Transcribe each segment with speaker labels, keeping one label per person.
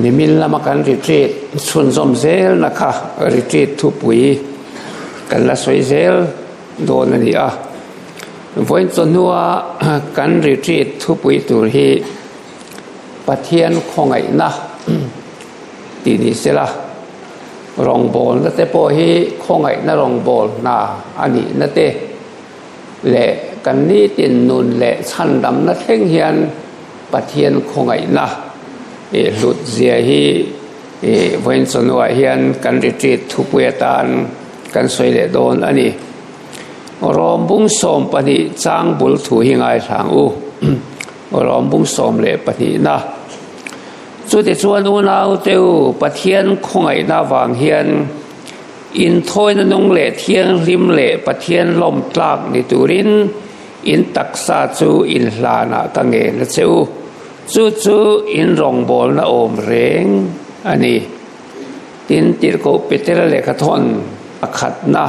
Speaker 1: Nimin lama kan retreat chhunzawm zelna kha retreat thupui kan la sawi zel dawn a ni a. Vawiin chawhnua kan retreat thupui tur hi Pathian khawngaihna tih ni se la, rawngbawlna te pawh hi khawngaihna rawngbawlna a nihna te leh kan nitin nun leh chhandamna thleng hian Pathian khawngaihna hlut zia hi vawiin chawhnuah hian kan retreat thupui atan kan sawi leh dawn a ni. Rawm bung 12 chang bul thu hi ngaithlang u. Rawm bung 12na. Chutichuan unaute u, Pathian khawngaihna vang hian inthawina nung leh thianghlim leh Pathian lawm tlak ni turin in taksa chu inhlanah ka ngen a che u. Chu chu in rawngbawlna awm reng a ni. Tin, Tirhkoh Petera lehkhathawn pakhatna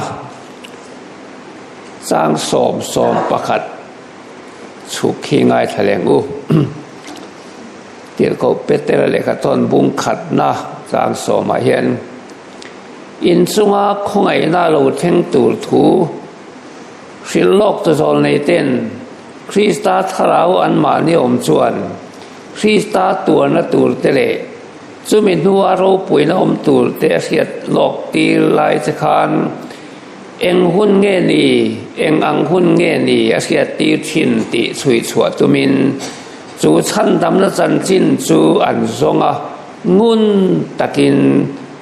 Speaker 1: chang sawm sawm pakhat chhuk khi ngaithla leng u. Tirhkoh Petera lehkhathawn bung khatna chang sawmah hian inchunga khawngaihna lo thleng tur thu hrilh lawk tu zawl nei ten Krista thlarau anmahni awm chuan Krista tuarna tur te leh Chumi hnua ropuina awm tur te a hriat lawk tir lai che khan eng hun nge ni, eng ang hun nge ni a hriat tir thin tih chhui chhuah tumin chu chhandamna chanchin chu an zawng a, ngun takin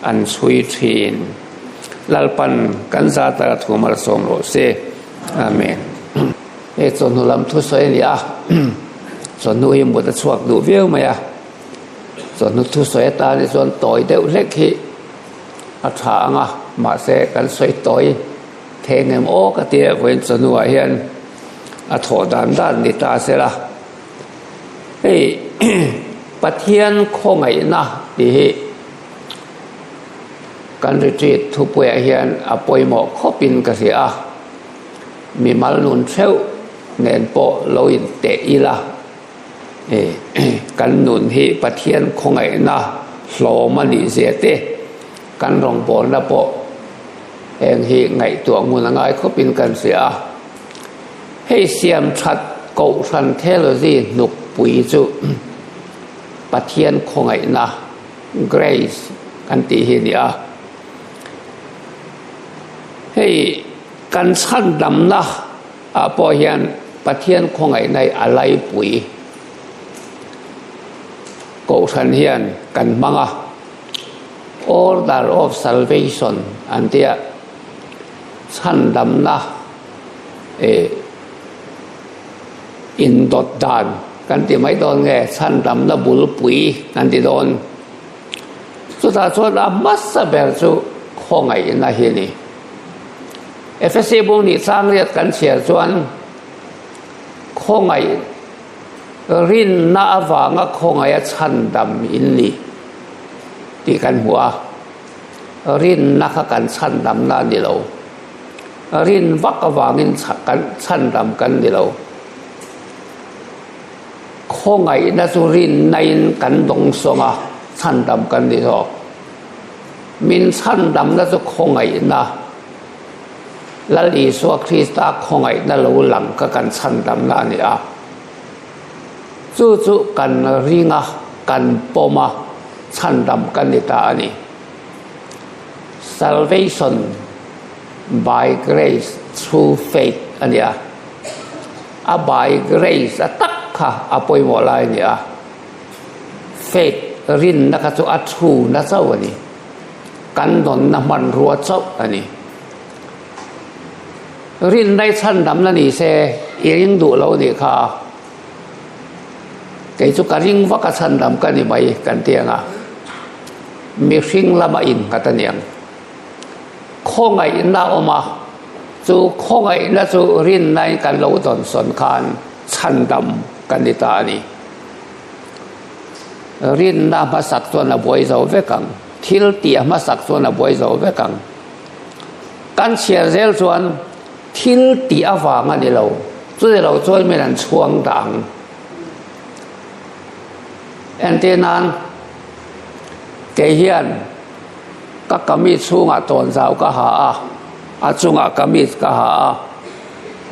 Speaker 1: an chhui thin. Lalpan kan zat a thu malsawm rawh se. Amen. Hei chawhnu lam thusawi a ni a, chawhnu hi mut a chhuak duh viau mai a. Chawhnu thusawi atan hi chuan tawi deuh hlek hi a tha ang a, mahse kan sawi tawi thei ngem aw ka ti a, vawiin chawhnuah hian a thawh dan dan ni ta se la. Hei Pathian khawngaihna tih hi kan retreat thupuiah hian a pawimawh khawpin ka hria a, mimal nun theuh nen pawh lo inteh ila. Kan nun hi Pathian khawngaihna hlawm a nih zia te, kan rawngbawlna pawh heng hi ngaihtuah ngun a ngai khawpin kan hria a. Hei siam that Kohhran Theology hnukpui chu Pathian khawngaihna, grace, kan tih hi a ni a. Hei kan chhandamna Ah pawh hian Pathian khawngaihna hi a laipui Kohhran hian kan hmang a, Order of Salvation an tia chhandamna eh indawt dan kan ti mai dawn nge chhandamna bulpui kan ti dawn. Chutah chuan a hmasa ber chu khawngaihna hi a ni. Efese bung nih changriat kan chhiar chuan khawngaih rinna avanga khawngaih a chhandam in ni tih kan hmu a, rinna kha kan chhandamna a ni lo, rin vak avangin kan chhandam kan ni lo, khawngaihna chu rinna in kan dawngsawng a chhandam kan ni zawk. Min chhandamna chu khawngaihna, Lal Isua Krista khawngaihna lo lang kha kan chhandamna a ni a. Chu chu kan ring a, kan pawm a, chhandam kan ni ta a ni. Salvation by grace through faith a ni a. A by grace a tak kha a pawimawh lai a ni a. Faith, rinna kha chu a chhuna chauh a ni. Kan dawnna hmanrua chauh a ni. Rinna i chhandamna ni se i ring duh lo nih kha. Kei chu ka ring vak a chhandam ka ni mai kan ti ang a. Mihring lama innghat a niang. Khawngaihna awm a, chu khawngaihna chu rinnain kan lo dawnsawn khan chhandam kan ni ta a ni. Rinna hmasak chuan a buai zo vek ang. Thil tih a hmasak chuan a buai zo vek ang. Kan chhiar zel chuan thil tih avang a ni lo. Chuni lo chuan min an chhuang dah ang. Entir nan. Kei hian ka kamis chhungah tawnzau ka ha a, a chungah kamis ka ha a,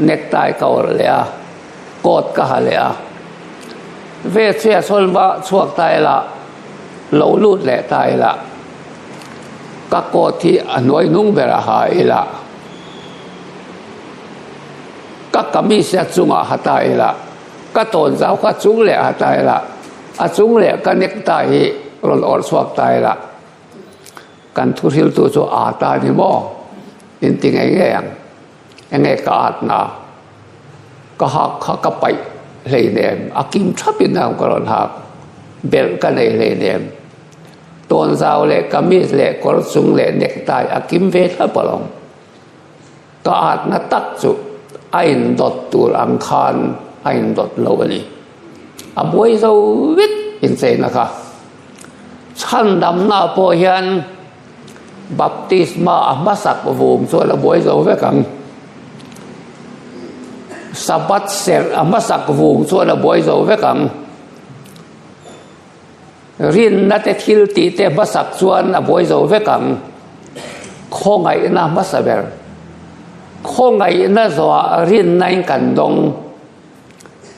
Speaker 1: necktie ka awrh leh a, coat ka ha leh a. Ve chhia sawn va chhuak ta ila, lo lut leh ta ila, ka coat hi a hnuai hnung ber a ha ila, ka kamis a chungah ha ta ila, ka tawnzau kha chung leh ha ta ila, A chung leh ka necktie hi rawn awrh chhuak ta ila, kan thuhriltu chu aa ta ni maw? In ti ngei ngei ang. Enge ka at na? Ka hak kha ka paih hleinem, a kim thapin ang ka rawn hak. Belh ka nei hleinem. Tawnzau leh kamis leh kawr chung leh necktie a kim ve thlap alawm. Ka atna tak chu a indawt tur ang khan a indawt lo a ni. A buai zo vek incheina kha. Chhandamna pawh hian baptisma a hmasak vum chu a la buai zo vek ang. Sabbath serh a hmasak vum chu a la buai zo vek ang. Rinna te thil tih te hmasak chuan a buai zo vek ang. Khawngaihna hmasa ber. Khawngaihna zawhah rinna in kan dawng.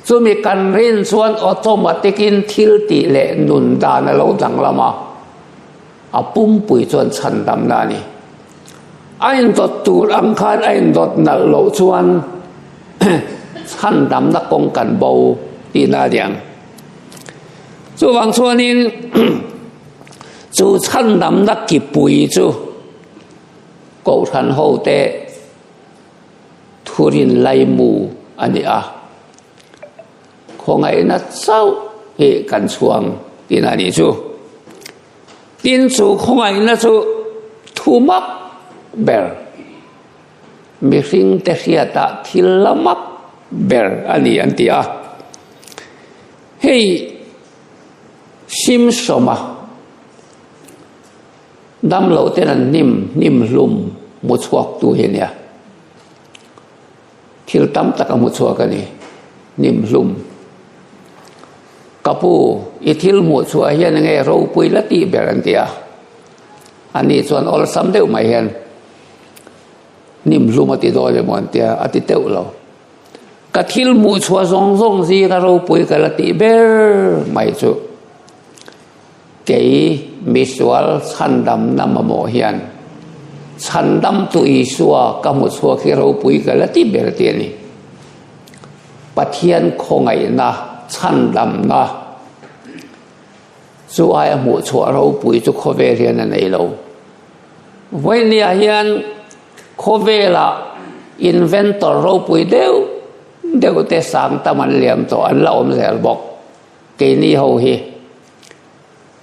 Speaker 1: Chumi kan rin chuan automatic in thil tih leh nun dan a lo danglam a, a pumpui chuan chhandamna a ni. A indawt tur ang khan a indawt nalh loh chuan chhandamna kawng kan bo tihna a ni ang. Chuvang chuanin chu chhandamna kipui chu Kohhran hote thurin laimu a ni a, khawngaihna chauh hi kan chhuang tihna a nih chu. Tin, chu khawngaihna chu thu mak ber, mihringte hriatah thil la mak ber a ni an ti a. Hei Simsawma damlo ten an hnim hnim hlum hmu chhuak tu hi a nia. Thil tam tak a hmu chhuak a ni, hnim hlum. Ka pu, i thil hmuh chhuah hian enge ropui la tih ber an ti a. Ani chuan awlsam deuh mai hian hnim hlum a ti dawn emaw an tia, a ti teuh lo. Ka thil hmuh chhuah zawng zawng zinga ropui ka la tih ber mai chu kei misual chhandamna mamawh hian chhandamtu Isua ka hmu chhuak hi ropui ka la ti ber tih a ni. Pathian khawngaihna chhandamna chu aia hmuh chhuah ropui chu khawvel hian a nei lo. Vawinia hian Khawvelah inventor ropui deuh deuh te sang tam an liam tawh an la awm zel bawk. Keini ho hi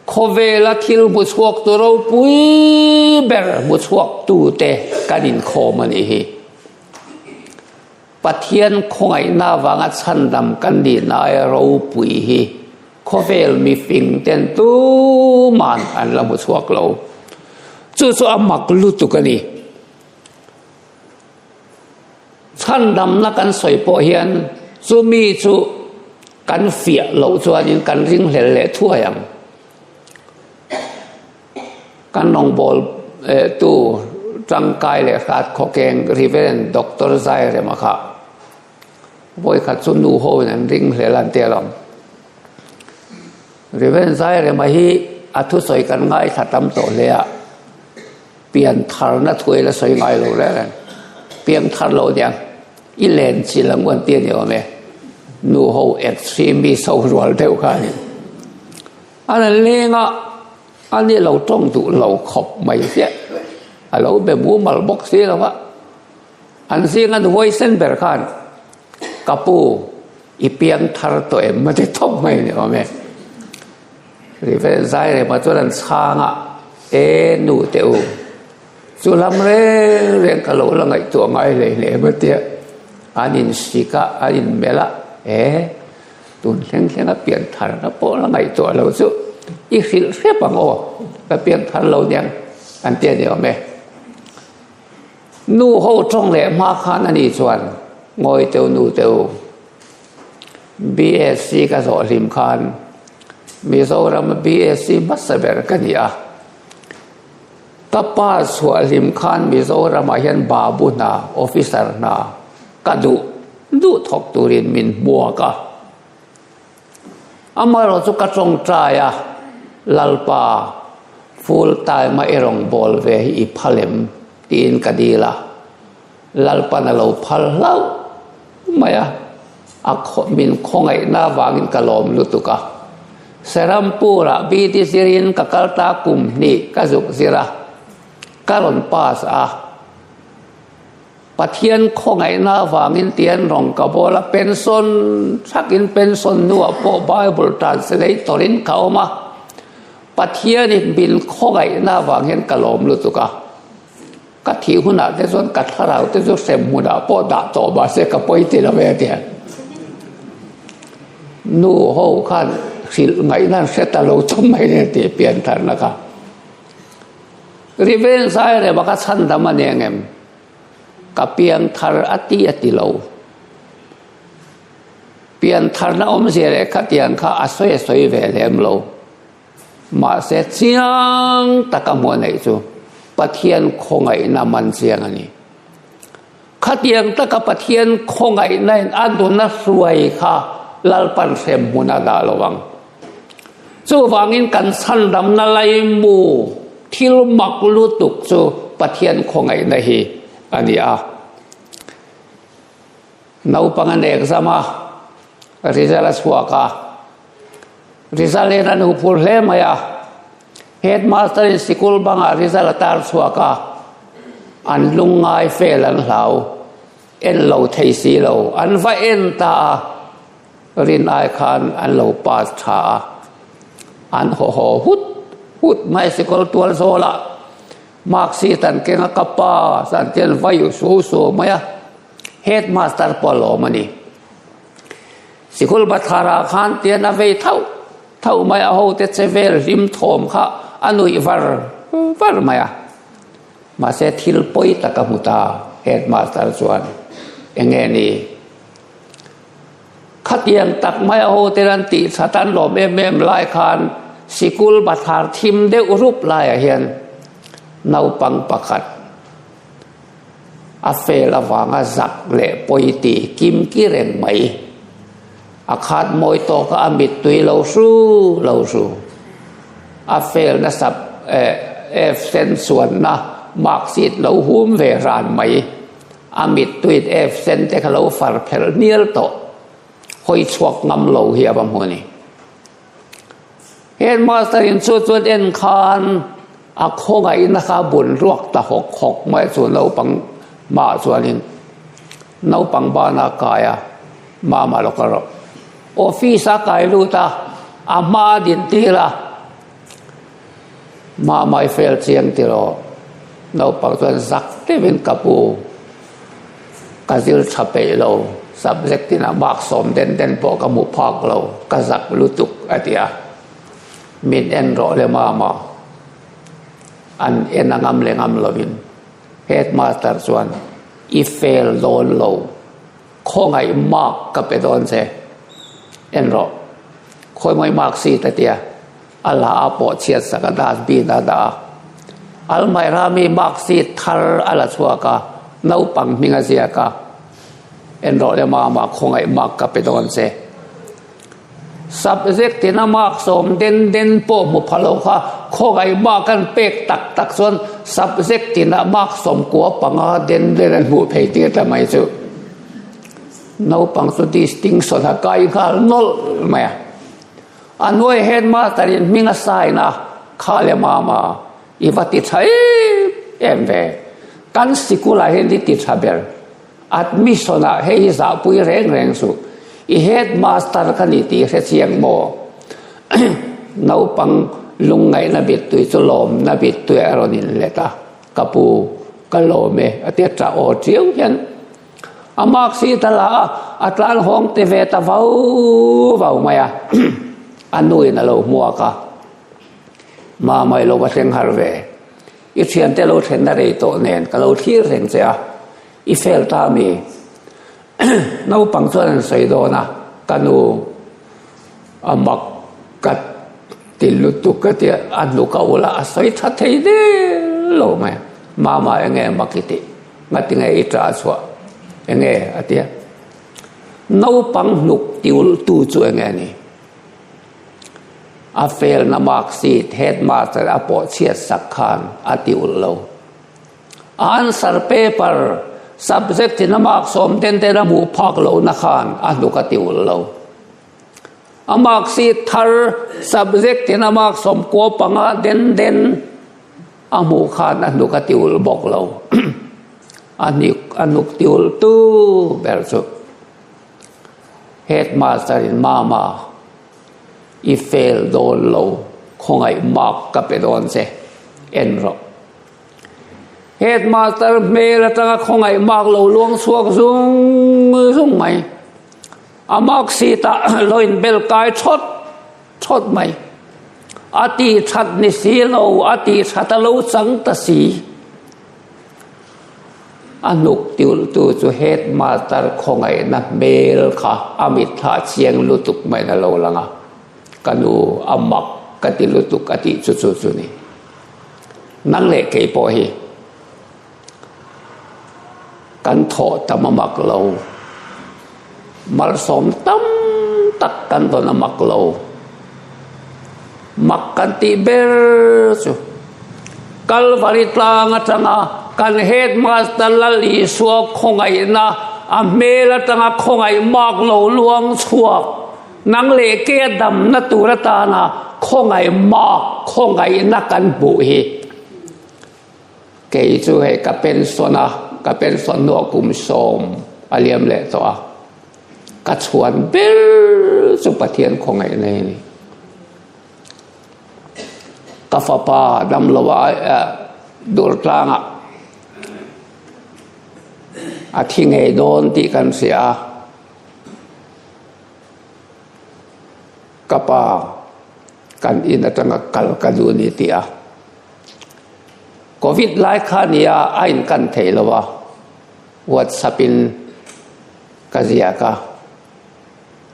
Speaker 1: khawvela thil hmu chhuak tu ropui ber hmu chhuak tu te kan inkhawm a nih hi. Pathian khawngaihna avanga chhandam kan nihna aia ropui hi khawvel mifing ten tuman an la hmu chhuak lo. Chu chu a mak lutuk a ni. Chhandamna kan sawi pawh hian chumi chu kan fiah loh chuanin kan ringhlel leh thuai ang. Kan rawngbâwl tu ṭangkai leh hrat khawkeng Reverend Doctor Zairema kha vawikhat chu nu hoin an ring hlel an ti alawm. Reverend Zairema hi a thusawi kan ngaithla tam tawh hle a, pian tharna thuai la sawi ngai lo reng reng. Piang thar lo aniang, i len chilh ang u an ti a ni awm e. Nu ho extremist ho rual deuh kha a ni. A rawn leng a, a ni lo tawng duh lo khawp mai chiah. A lo be mumal bawk si lo va. An zinga nuai sen ber khan, Ka pu, i piang thar tawh em? a ti thawp mai ni awm e. Rivel zai rema chuan an chhang a, E nu teh u, chu lam reng reng ka lo la ngaihtuah ngai hlei hle em a tia. An insik a, an inmelh a, E. Tun thleng thleng a pian thar na pawh la ngaihtuah lo chu i hrilh hrep ang aw, ka pian thar lo niang an ti a ni awm e. Nu ho tawng leh hma khan a ni chuan ngawi teu nu teu BSc ka zawh hlim khan Mizoram a BSc hmasa ber ka ni a. Ka pa chhuah hlim khan Mizoramah hian babu hna, officer hna, ka duh duh thawk turin min hmuak a. Amaherawh chu ka tawngtai a, Lalpa, full time a i rawn bawl ve hi i phal em? tiin ka dil a. Lalpan a lo phal hlauh mai a, a min khawngaihna avangin ka lawm lutuk a. Serampur-ah BD zirin ka kal ta kum hnih ka zuk zir a, ka rawn pass a. Pathian khawngaihna avangin tian rawn ka bawl a, pension thakin pension hnuah pawh Bible translator-in ka awm a. Pathianin min khawngaihna avang hian ka lawm lutuk a. Ka thih hunah te chuan ka thlarau te chu hrem hmunah pawh dah tawh mahse ka pawi ti lo e a ti a. Nu ho khan hrilh ngaihna an hre ta lo chawp mai nen tih pian tharna kha. Riven zai rema ka chhan dam a ni ang em? Ka piang thar a ti a ti lo. Pian tharna awmzia leh khatiang kha a sawi a sawi ve lem lo. Mahse chiang taka hmuh neih chu Pathian khawngaihna man chiang a ni. Khatiang taka Pathian khawngaihna in a nuna hruai kha Lalpan hrem hmun a dah lo ang. Chuvangin kan chhandamna laimu thil mak lutuk chu Pathian khawngaihna hi a ni a. Naupang an exam a, result a chhuak a. Result en an huphur hle mai a. Headmaster in sikul bangah result a tar chhuak a, an lungngai fel an hlau, en lo thei si lo. An va en ta a, rin ai khan an lo pass tha a. An haw haw hut hut mai sikul tual zawlah mark sheet an keng a, ka pass an ti an vai su su mai a. Headmaster pawh a lawm a ni. Sikul Bathlara khan tian a vei thauh thauh mai a, hote che vel hlim thawm kha a nuih var var mai a. Mahse thil pawi tak a hmu ta, Headmaster chuan eng nge ni? Khatiang tak mai a hote an tih that an lawm em em lai khan Sikul Bathlar thim deuh rup laiah hian naupang pakhat, A fel avanga zak leh pawi tih kim ki reng mai. A khat mawi tawk a, a mittui lo hru lo hru. A fel nasap F sen chuanna mark sheet lo hum ve ran mai. A mittuiin F sen te kha lo far phelh hnial tawh. Hawi chhuak ngam lo hi a va hmu a ni. Headmaster in chu chuan en khan a khawngaihna kha bun ruak ta hawk hawk mai chu naupang hmaah chuanin naupang bana kai a, mama lo kal rawh. Office a kai lut a, a hma a din tir a, mama i fel chiang tiraw? Naupang chuan zak deuhin ka pu. Ka zir tha peih lo, subject inah mark sawm den den pawh ka hmu phak lo, ka zak lutuk a ti a. Min en rawh le mama, an en a ngam le ngam lovin headmaster chuan i fail dawn lo, khawngaih mark ka pe dawn che, en rawh, khawimawi mark sheet a ti a. A la a pawh chhiat sak a dustbin a dah a. Almaira mi mark sheet thar a la chhuak a, naupang hming a ziak a, En rawh le mama khawngaih mark ka pe dawn che. Subject tina mark sawm den den pawh hmu pha lo kha khawngaih mark an pek tak tak chuan subject tina mark 95 den den an hmuh phei tir ta mai chu. Naupang chu distinction a kai nghal nawlh mai a. A hnuai headmaster in hming a sign a, Kha le mama, i va ti tha em em ve. Kan sikul ah hian i ti tha ber. Admission ah hei hi zahpui reng reng suh. I headmaster kha ni tih hre chiang maw? Naupang lungngaihna bittui chu lawmna bittui a rawn inlet a, Ka pu, ka lawm e, a ti a, tah aw chiau hian. A mark sheet a la a, a tlan hawng ti ve ta vau vau mai a. A nuin a lo hmuak a, Mama i lo va thleng har ve, i thiante lo thlenna rei tawh nen ka lo thlir reng che a, i fel ta mi? Naupang chuan an sawi dawn a, ka nu a mak ka ti lutuk ka ti a, a hnuk a ulh a, a sawi tha thei der. lo mai. Mama enge mak i tih? Ngati nge i ṭah chhuah? Enge a ti a. Naupang hnuk tiultu chu enge a ni? A felna mark sheet headmaster a pawh chhiat sak khan a tiulh lo. Answer paper subject in a mark sawm den den a hmuh phak lohna khan a hnuk a tiulh lo. A mark sheet thar subject in a mark 95 den den a hmuh khan a hnuk a tiulh bawk lo. A hnuk tiulh tu ber chu Headmaster in Mama i fail dawn lo khawngaih mark ka pe dawn che en rawh. Headmaster hmel atanga khawngaih mark lo luang chhuak zung zung mai. A mark sheet ah lo in bel kai thawt thawt mai. A ti that ni si lo, a ti that a lo chang ta si. A hnuk tiultu chu headmaster khawngaihna hmel kha a mitthla chiang lutuk maiin a lo lang a, Ka nu a mak ka ti lutuk a tih chu chu chu ni. Nang leh kei pawh hi kan thawh tam a mak lo, malsawm tam tak kan dawn a mak lo. Mak kan tih ber chu Kalvari tlang atanga kan headmaster Lal Isua khawngaihna a hmel atanga khawngaih mak lo luang chhuak nang leh ke a damna tur atana khawngaih mak khawngaihna kan hmuh hi kei chu hei ka pension a, ka pension hnuah kum 10 a liam leh tawh a. Ka chhuan ber chu Pathian khawngaihna hi a ni. Ka fapa damloa Durtlangah a thi ngei dawn tih kan hria a. Ka pa kan in atanga kal ka duh a ni tih a. Covid lai kha nia a inkan thei lo a. WhatsApp in ka ziak a,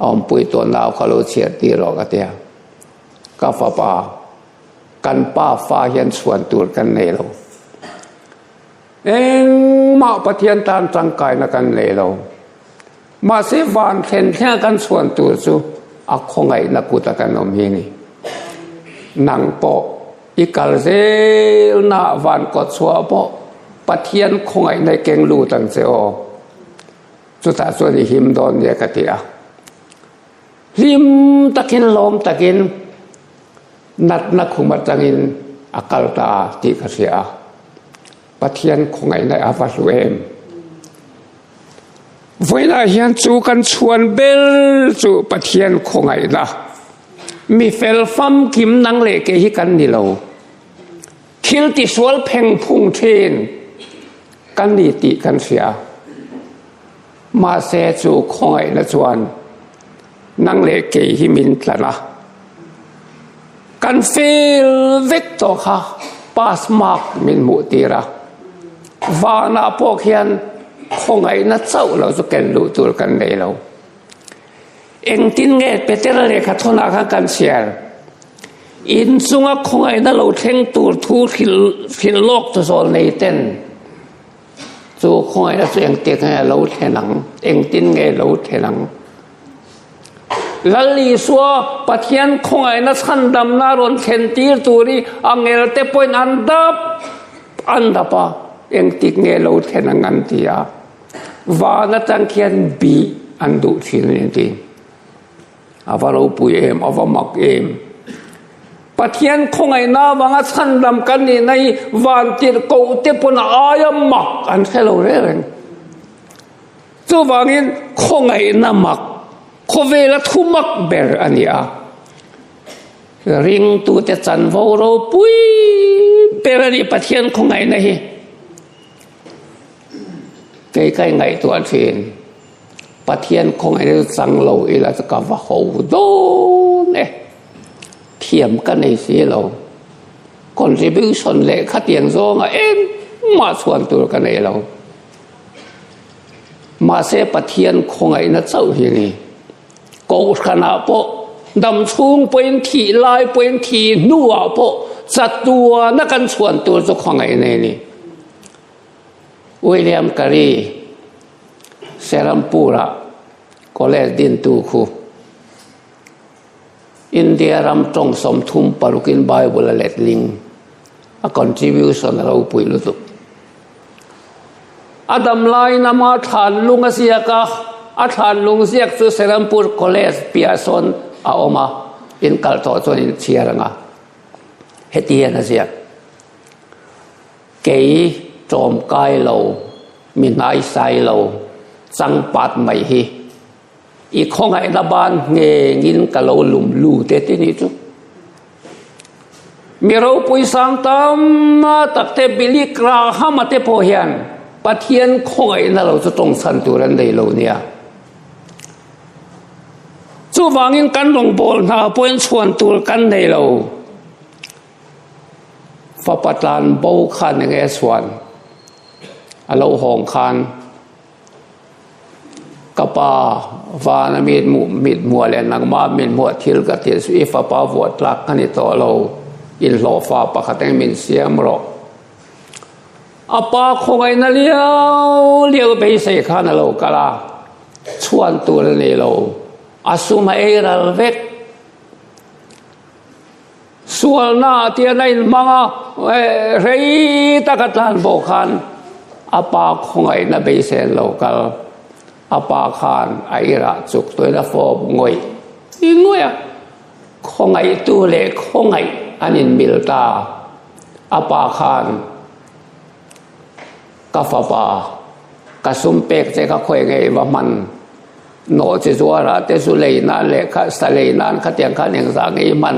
Speaker 1: a awmpui tawh nau kha lo chhiar tir rawh ka ti a, ka fapa kan pa fa hian chhuan tur kan nei lo, engmah Pathian tan tangkaina kan nei lo, mahse van thlen thlenga kan chhuan tur chu a khawngaihna kuta kan awm hi a ni. Nang pawh I kal zelna van kawt chhuah pawh Pathian khawngaihna i keng lut ang che aw. Chutah chuan i him dawn nia ka ti a. Hlim takin lawm takin natna khum atangin a kal ta tih ka hria a. Pathian khawngaihna a va hlu em. Vawiinah hian chu kan chhuan ber chu Pathian khawngaihna. Mi fel famkim nang leh kei hi kan ni lo. Thil tisual pheng phung thin kan ni tih kan hria. Mahse chu khawngaihna chuan nang leh kei hi min tlan a. Kan fail vek tawh kha pass mark min hmuh tir a, vanah pawh khian khawngaihna chauh lo chu ken luh tur kan nei lo. Engtin nge Petera lehkha thawnah khan kan chhiar? Inchunga khawngaihna lo thleng tur thu hrilh lawk tu zawl nei ten chu khawngaihna chu engtik nge lo thlen ang? Engtin nge lo thlen ang? Lal Isua Pathian khawngaihna chhandamna rawn thlen tir tur hi a ngelte pawhin an dap an dap a, engtik nge lo thlen ang an ti a, van atang khian bih an duh thin a ni an ti. A va ropui em, a va mak em. Pathian khawngaihna avanga chhandam kan nihna hi van tirhkoh te pawn a aia mak an hre lo reng reng. Chuvangin khawngaihna mak, khawvela thu mak ber a ni a. Ringtute chanvo ropui ber a ni Pathian khawngaihna hi. Kei ka ingaihtuah thin, Pathian khawngaihna chu chang lo ila chu ka va ho dawn e. Thiam ka nei si lo. Contribution leh khatiang zawnga engmah chhuan tur ka nei lo. Mahse Pathian khawngaihna chauh hi a ni. Kohhranah pawh, dam chhung pawhin, thih lai pawhin, thih hnuah pawh. Chatuana kan chhuan tur chu khawngaih nei ni. William Carey, Serampur-a college dintu khu India ram tawng 36 in Bible a letling, a contribution a ropui lutuk. A dam laiin ama thlan lung a ziak a, a thlan lung ziak chu Serampur College piah sawn a awm a, in kal tawh chuan in chhiar ang a, heti hian a ziak. Kei tlawmkai lo, mi hnaisai lo, changpat mai hi i khawngaihna ban nghengin ka lo lum lut e ti nih chu. Mi ropui sang tam tak te Billy Graham-a te pawh hian Pathian khawngaihna lo chu tawngchhan tur an nei lo nia. Chuvangin kan rawngbâwl hna pawhin chhuan tur kan nei lo. Fapa tlan bo khan enge chhuan a lo hawng khan ka pa vana mit hmuh mit hmuah leh nangmah mit hmuah thil ka tih chu i fapa vuah tlak ka ni tawh lo inhlawhfa pakhat eng min siam rawh. A pa khawngaihna liau liau beisei khan a lo kal a, chhuan tur a nei lo, a sum a ei ral vek. Sualna tian a inhmang a, rei taka tlan pawh khan a pa khawngaihna beisen lo kal. A pa khan a irah chuk tuin a fawp ngawih ngawih a, khawngaihtu leh khawngaih an inmil ta. A pa khan Ka fapa, ka sum pek che ka khawi ngei va hman. Nawh chi zuarah te zu lei nan leh kha sa lei nan khatiang khan engzah ngei hman.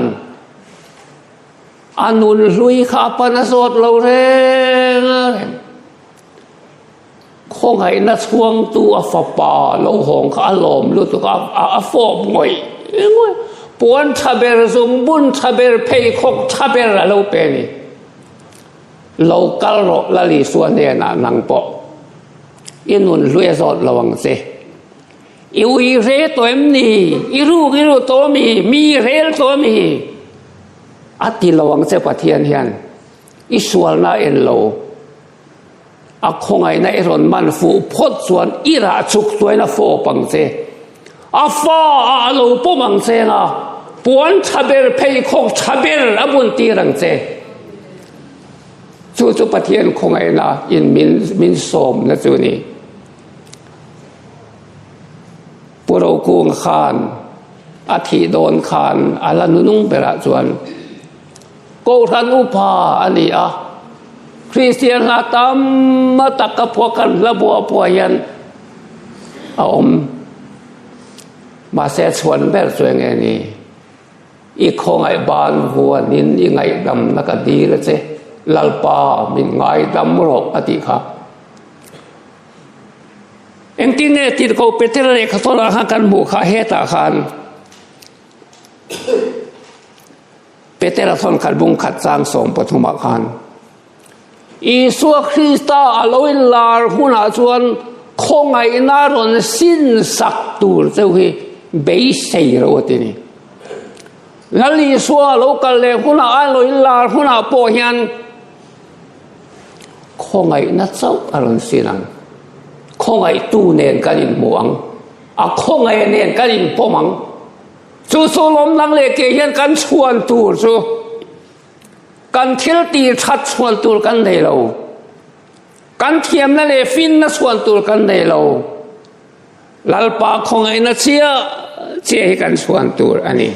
Speaker 1: A nun hlui kha a pan a zawt lo reng a reng. Khawngaihna chhuangtu a fapa lo hawng kha a lawm lutuk a, a fawp ngawih ngawih. Puan tha ber zungbun tha ber pheikhawk tha ber a lo pe a ni. Lo kal rawh Lal Isua hnenah nang pawh i nun hlui a zawt lo ang che. I ui hre tawh em ni? I ruk i ru tawh ami? Mi i rel tawh ami? A ti lo ang che Pathian hian i sualna a en lo. A khawngaihna i rawn man fuh phawt chuan i rah chuk tuain a fawp ang che. A fa ah a lo pawm ang che nga, puan tha ber pheikhawk tha ber a bun tir ang che. Chu chu Pathian khawngaihna in min min sawmna chu ni. Pu Rokung khan a thih dawn khan a la nunung berah chuan Kohhran upa a ni a, Kristian hla tam tak ka phuah kan hla buah buah hian a awm. Mahse chhuan ber chu enge ni? I khawngaih ban vuanin i ngaihdamna ka dil a che, Lalpa min ngaidam rawh a tih kha. Engtin nge Tirhkoh Petera lehkha tawrah khan kan hmuh kha hetah khan Petera thawnkhat bungkhat chang 13 ah khan Isua Krista a lo inlar hunah chuan khawngaihna rawn sin sak tur cheu hi beisei ro a ti ni. Lal Isua a lo kal leh hunah a lo inlar hunah pawh hian khawngaihna chauh a rawn sin ang. Khawngaihtu nen kan inhmu ang. A khawngaih nen kan inpawm ang. Chu chu lawmdang leh ke hian kan chhuan tur chu kan thil tih that chhuan tur kan nei lo. Kan thiamna leh finna chhuan tur kan nei lo. Lalpa khawngaihna chiah chiah hi kan chhuan tur a ni.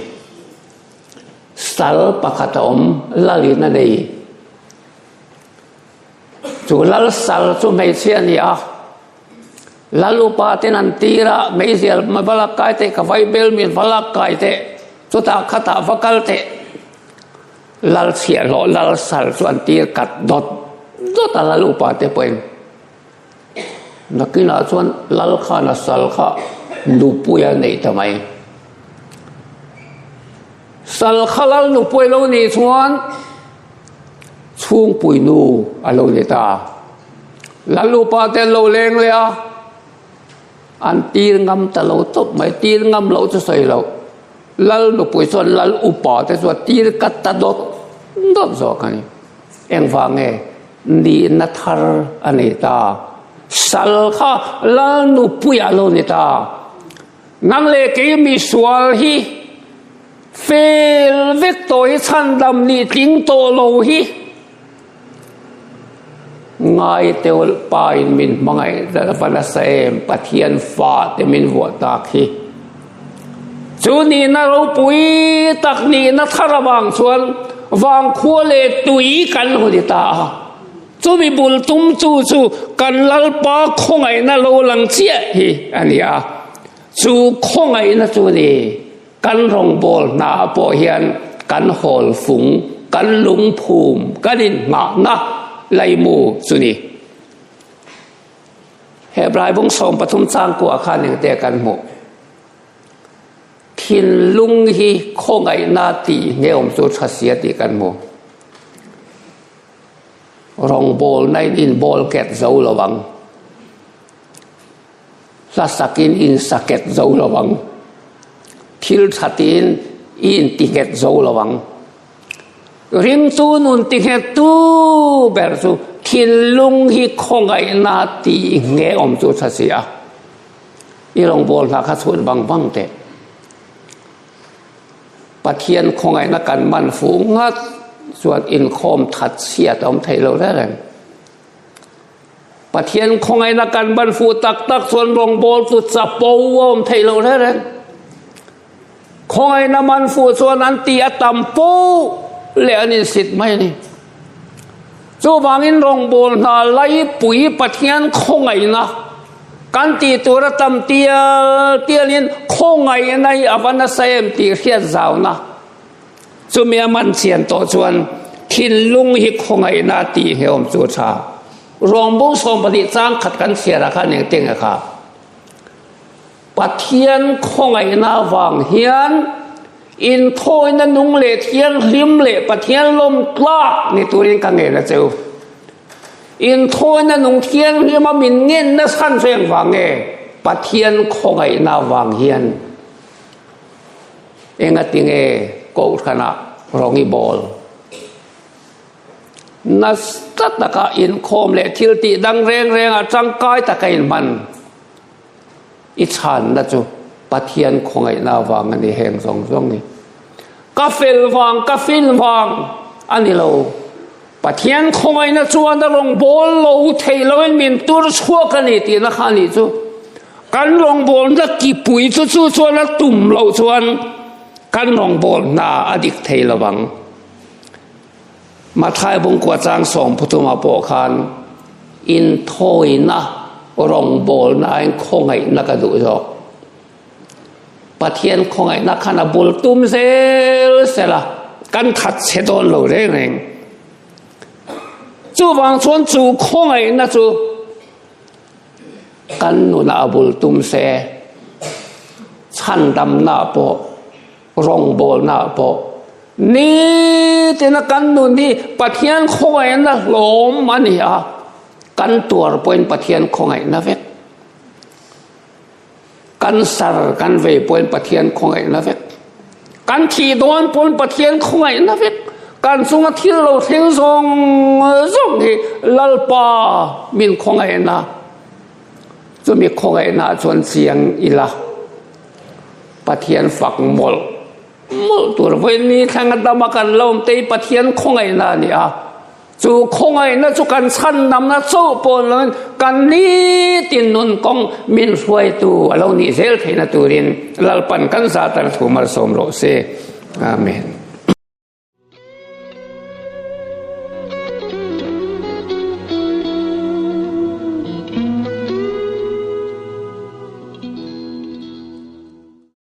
Speaker 1: Sal pakhat a awm, lalin a nei. Chu lal sal chu hmeichhia a ni a. Lal upa ten an tir a, meizial va lak kai teh, ka vaibel min va lak kai teh, chutah khatah va kal teh. Lal chhiahhlawh lal sal chu an tir kat dawt dawt a lal upa te pawhin. Nakinah chuan lal khan a sal kha nupui a neih ta mai. Sal kha lal nupui lo nih chuan chhungpui nu a lo ni ta. Lal upa te an lo leng leh a, an tir ngam ta lo tawp mai, tir ngam loh chu sawi loh. Lal nupui chuan lal upa te chuan tir kat ta dawt. dawt zawk a ni. Engvang nge nihna thar a nei ta? Sal kha lal nupuiah a lo ni ta. Nang leh kei misual hi fel vek tawh hi chhandam nih tling tawh lo hi ngai teuh pa in min hmangaih va nasa em Pathian fa te min vuah tak hi. Chu nihna ropui tak nihna thar avang chuan vangkhua leh tui kan lo ni ta a. Chumi bul tum chu chu kan Lalpa khawngaihna lo lang chiah hi a ni a. Chu khawngaihna chu ni kan rawngbâwl hnaah pawh hian kan hawl fung, kan lungphum, kan inhngahna laimu chu ni. Hebrai bung 13 changkuah khan engte kan hmuh? Thinlung hi khawngaihna tih nge awm chu tha sia tih kan hmu. Rawngbawlna in inbawl ket zo lo ang. Hla sakin insaket zo lo ang. Thil tha tiin i intinghet zo lo ang. Ringtu nun tinghettu ber chu thinlung hi khawngaihna tih nge awm chu tha si a. I rawngbâwl hna kha chhut vang vang teh. Pathian khawngaihna kan man fuh ngat chuan inkhawm that chhiat a awm thei lo reng reng. Pathian khawngaihna kan man fuh tak tak chuan rawngbâwl chu chapo a awm thei lo reng reng. Khawngaihna man fuh chuan an tih a tam poh leh an insit mai a ni. Chuvangin rawngbâwl hna laipui Pathian khawngaihna kan tih tur a tam tial tialin khawngaihna hi a va nasa em tih hriat zauna chumi a man chian tawh chuan thinlung hi khawngaihna tih hleuhawm chu a tha. Rawngbâwl 12 chang khat kan chhiarah khan engtin nge kha? Pathian khawngaihna avang hian inthawina nung leh thianghlim leh Pathian lawm tlak ni turin ka ngen a che u. Inthawina nung thianghlima min ngen nasa reng vang nge Pathian khawngaihna avang hian engati nge Kohhranah rawng i bawl? Nasa taka inkhawm leh thil tih dang reng rengah tangkai taka inhman. I chhanna chu Pathian khawngaihna avang a ni heng zawng zawng hi. Ka fel vang, ka fin vang a ni lo. Pathian khawngaihna chuan a rawngbâwl lo thei loin min tur chhuak a ni tihna kha a nih chu. Kan rawngbâwlna kipui chu chu chuan a tum loh chuan kan rawngbâwl hna a dik thei lo vang. Mathai bungkua chang 13 ah pawh khan inthawina rawngbawlna aiin khawngaihna ka duh zawk. Pathian khawngaihna khan a bul tum zel sel a, kan that chhe dawn lo reng reng. Chuvang chuan chu khawngaihna chu kan nunah a bul tum se, chhandamna pawh Rawngbawlna pawh nitina kan nun hi Pathian khawngaihna hlawm a ni a, kan tuar pawhin Pathian khawngaihna vek. Kan sar kan vei pawhin Pathian khawngaihna vek. Kan thih dawn pawhin Pathian khawngaihna vek. Kan chunga thil lo thleng zawng zawng hi Lalpa min khawngaihna. Chumi khawngaihna chuan chiang ila. Pathian fak mawlh mawlh tur vawiin ni thleng a dama kan lo awm te hi Pathian khawngaihna a ni a, chu khawngaihna chu kan chhandamna chauh pawh ni loin kan nitin nun kawng min hruaitu a lo nih zel theihna turin Lalpan kan zah tar thu malsawm rawh se. Amen.